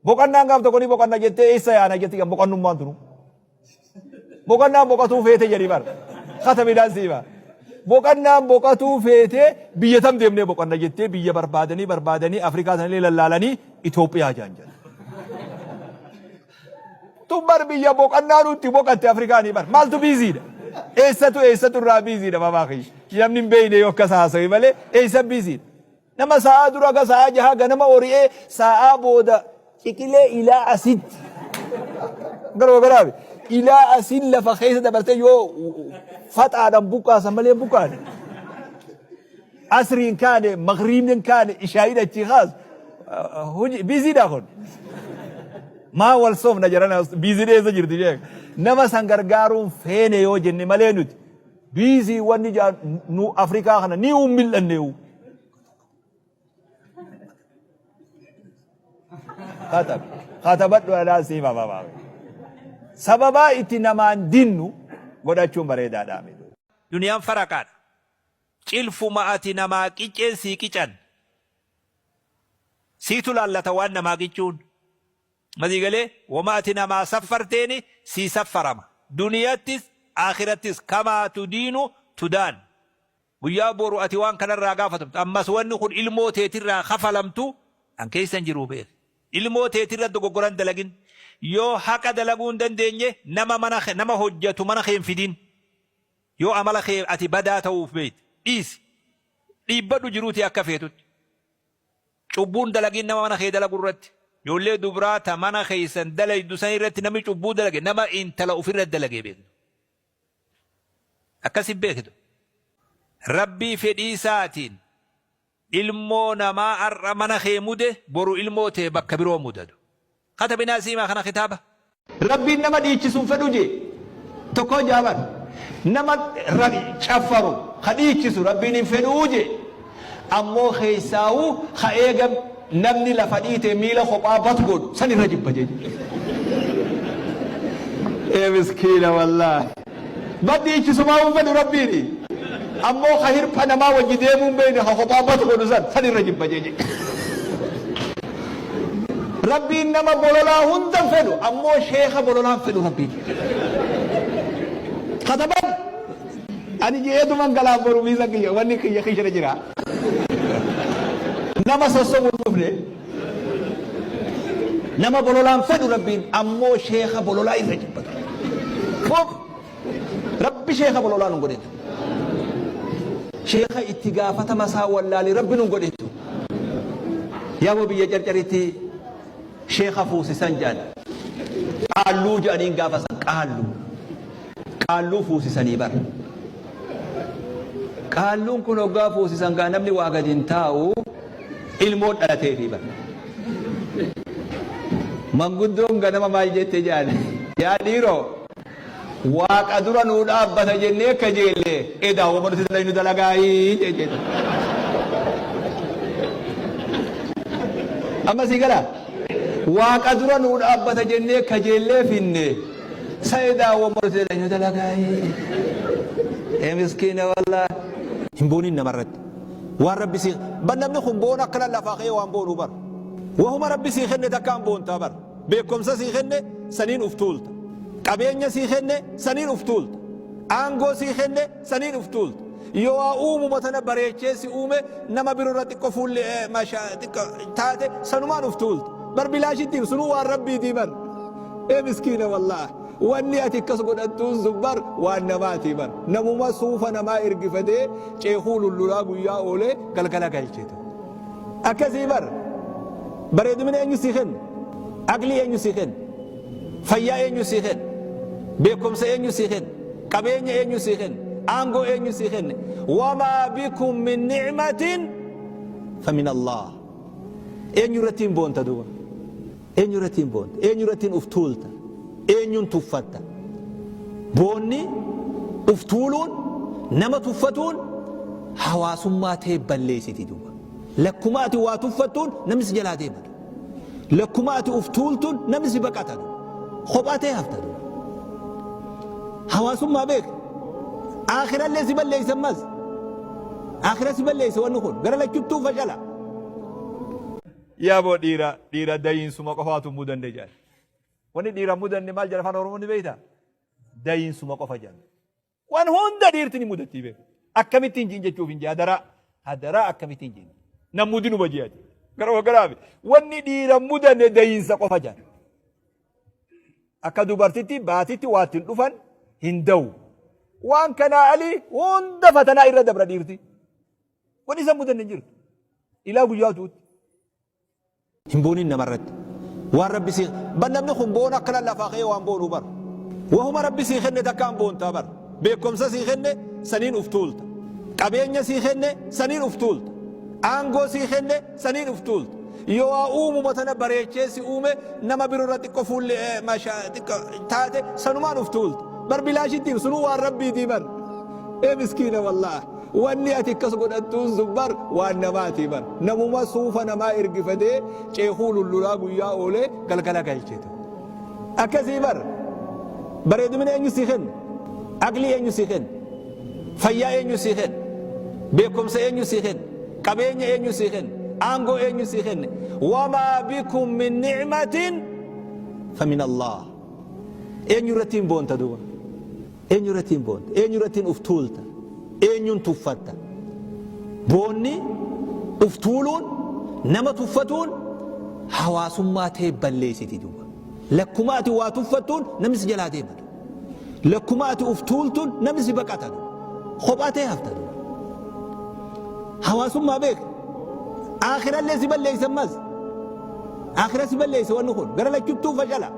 Boqannaan gaaf tokko ni boqanna jettee eessa yaana jetti kan boqannummaan tunu. Boqannaan boqatuu feete jedhi bar. Katabidhaan siima. Boqannaan boqatuu feete biyya tam deemnee boqanna jettee biyya barbaadanii barbaadanii Afrikaa sanillee lallaalanii Itoophiyaa jaan jedhan. Tun bar biyya boqannaa nutti boqatte Afrikaanii bar. Maaltu biiziidha? Eessatu eessatu irraa biiziidha mamaa kiyya. Namni hin beekne yoo akkas haasawe malee eessa biiziidha? Nama sa'aa dura ga sa'aa jahaa ganama ori'ee sa'aa booda ciqilee ilaa asitti. Garuu garaabe ilaa asiin lafa keessa dabartee yoo faxaadhaan buqqaasan malee hin buqqaane. Asriin kaane magriibni kaane ishaayiin achii kaas hojii biiziidha kun. Maa wal soofna jedhana biiziin eessa jirti sheek. Nama san gargaaruun feene yoo jenne malee nuti Biizii wanni jaan nu Afrikaa kana ni mil'anneewu. Katab. Katabadhu alaa siif ababaa. Sababaa itti namaan dinnu godhachuun bareedaadhaa miti. Duniyaan faraqaadha. Cilfuma ati namaa qiceen sii qican. Siitu laallata waan namaa qicuun. Masii galee woma ati namaa saffarteeni sii saffarama. Duniyattis Aakhirattis kamaa tudiinu tudaan. Guyyaa boru ati waan kanarraa gaafatamtu. Ammas wanni kun ilmoo teetirraa kafalamtu an keessa hin jiruu beeki. Ilmoo teetirra dogoggora hin dalagin. Yoo haqa dalaguu hin dandeenye nama mana nama hojjatu mana kee hin fidin. Yoo amala kee ati badaa ta'uuf beekte dhiisi. Dhiibbadhu jiruu tee akka feetutti. Cubbuu hin dalagin nama mana kee dalagu irratti. Ijoollee dubraa ta mana keessan dalaydu san irratti namni cubbuu dalage nama intala ufirra dalage beektu. Akkasi beektu. Rabbii fedhii isaatiin ilmoo namaa har'a mana kee mude boru ilmoo tee bakka biroo mudadu. Katabinaa siimaa kana kitaaba. Rabbiin nama dhiichisu hin fedhu jee. Tokko jaa bar. Nama caffaru ka dhiichisu Rabbiin hin fedhuu jee. Ammoo keessaawuu ka eega namni lafa dhiite miila kophaa bat godhu san irra jibba jee. Ee miskiina wallaahi. Bar dhiichisumaa hin fedhu Rabbiini. Ammoo ka hirpha namaa wajji deemuu hin beekne ka kophaa bat godhu san san irra jibba jee. Rabbiin nama bololaa hunda hin fedhu ammoo sheekha bololaa hin fedhu Rabbiin. Kataban ani jeetuman galaan boru miisa kiyya wanni kiyya kishira jira. Nama sossobu hin dhufne. Nama bololaan fedhu Rabbiin ammoo sheekha bololaa irra jibbatu. Fooq Rabbi sheekha bololaa nun godhetu. Sheekha itti gaafatama isaa wallaale Rabbi nun godhetu. Yaaboo biyya carcaritti sheekha fuusisan jedhan. Qaalluu jedhaniin gaafa san qaalluu. Qaalluu fuusisanii bar. Qaalluun kun hoggaa fuusisan gaa namni waa gadi hin taa'u ilmoon dhalateefii bar. Manguddoon ganama maal jette jedhan yaa dhiiroo Waaqa dura nuu dhaabbata jennee kajeelle edaa wama nuti dalaynu dalagaayii jette. Amma sii gala Waaqa dura nuu dhaabbata jennee kajeellee finne sa edaa wama nuti dalaynu dalagaayii. Ee miskiina wallaahi. Hin boonin namarratti. Waan rabbi sii bar namni kun boona akkana lafaa ka'ee waan boonuu bar. Wahuma rabbi sii kenne takkaan boontaa bar. Beekkomsa sii kenne saniin uf tuulta. Qabeenya sii kenne saniin uf tuulta. Aangoo sii kenne saniin uf tuulta. Yoo waa uumuma tana bareechee si uume nama biro irra xiqqo fuulli masha xiqqo taate sanumaan uf tuulta. Bar bilaashitti sunuu waan rabbiitii bar. Ee miskiina wallaah. Wanni ati akkas godhattuun sun bar waan namaatii bar. Namuma suufa namaa ergifatee ceekuu lullulaa guyyaa oolee galgala galchetu. Akkasii bar. Bareedumina eenyu sii kenne? Aqlii eenyu sii kenne? Fayyaa eenyu sii kenne? Beekumsa eenyu sii kenne? Qabeenya eenyu sii kenne? Aangoo eenyu sii kenne? Wamaa bikum min ni'matin famin Allah. Eenyu irratti hin boonta duuba? Eenyu irratti hin boonta? Eenyu irratti hin uf tuulta? Eenyuun tuffatta? Boonni, uf tuuluun, nama tuffatuun hawaasummaa tee balleessiti duuba. Lakkuma ati waa tuffattuun namni si jalaa deema duuba. Lakkuma ati uf tuultuun namni si baqata duuba. Kophaa tee hafta duuba. Hawaasummaa beek. Aakhirallee si balleessa ammas. Aakhira si balleessa wanni kun. Gara lachuttuu fashala. Yaa boo dhiira dhiira dayiinsuma qofaatu mudanne jedhan. Wanni dhiira mudanne maal jedha afaan Oromoo ni beektaa? Dayiinsuma qofa jedhan. Waan hunda dhiirti ni mudattii beeku. Akkamitti hin jiin jechuuf hin jee hadaraa. Hadaraa akkamitti hin jiin. Nan mudinuma jee ati. Gara garaafi. Wanni dhiira mudanne dayiinsa qofa jedhan. Akka dubartitti baatitti waa ittiin dhufan hin da'u. Waan kanaa alii hunda fatanaa irra dabra dhiirti. Wanni isa mudanne hin jirtu. Ilaa guyyaa du'utti. Hin boonin namarratti. Waan rabbi sii bar namni kun boona akkana lafaa ka'ee waan boonu bar. Wahuma rabbi sii kenne takkaan boontaa bar. Beekumsa sii kenne saniin uf tuulta. Qabeenya sii kenne saniin uf tuulta. Aangoo sii kenne saniin uf tuulta. Yoo waa uumuma tana bareechee si uume nama birorra xiqqo fuulli maashaa xiqqo taate sanumaan uf tuulta. Bar bilaashitti sunuu waan rabbiitii bar. Ee miskiina wallaah. Wanni ati akkas godhattuun sun bar waan namaatii bar. Namuma suufa namaa ergifatee ceekuu lullulaa guyyaa oolee galgala galchetu. Akkasii bar. Bareedumina eenyu sii kenne? Aqlii eenyu sii kenne? Fayyaa eenyu sii kenne? Beekumsa eenyu sii kenne? Qabeenya eenyu sii kenne? Aangoo eenyu sii kenne? Wamaa bikum min ni'matin famin Allah. Eenyu irratti hin boonta duuba? Eenyu irratti hin boonta? Eenyu irratti hin uf tuulta? Eenyuun tuffatta? Boonni, uf tuuluun, nama tuffatuun hawaasummaa tee balleessiti duuba. Lakkuma ati waa tuffattuun namni si jalaa deema duuba. Lakkuma ati uf tuultuun namni si baqata duuba. Kophaa tee hafta duuba. Hawaasummaa beek. Aakhirallee si balleessa ammas. Aakhira si balleessa wanni kun. Gara lachuttuu fashala.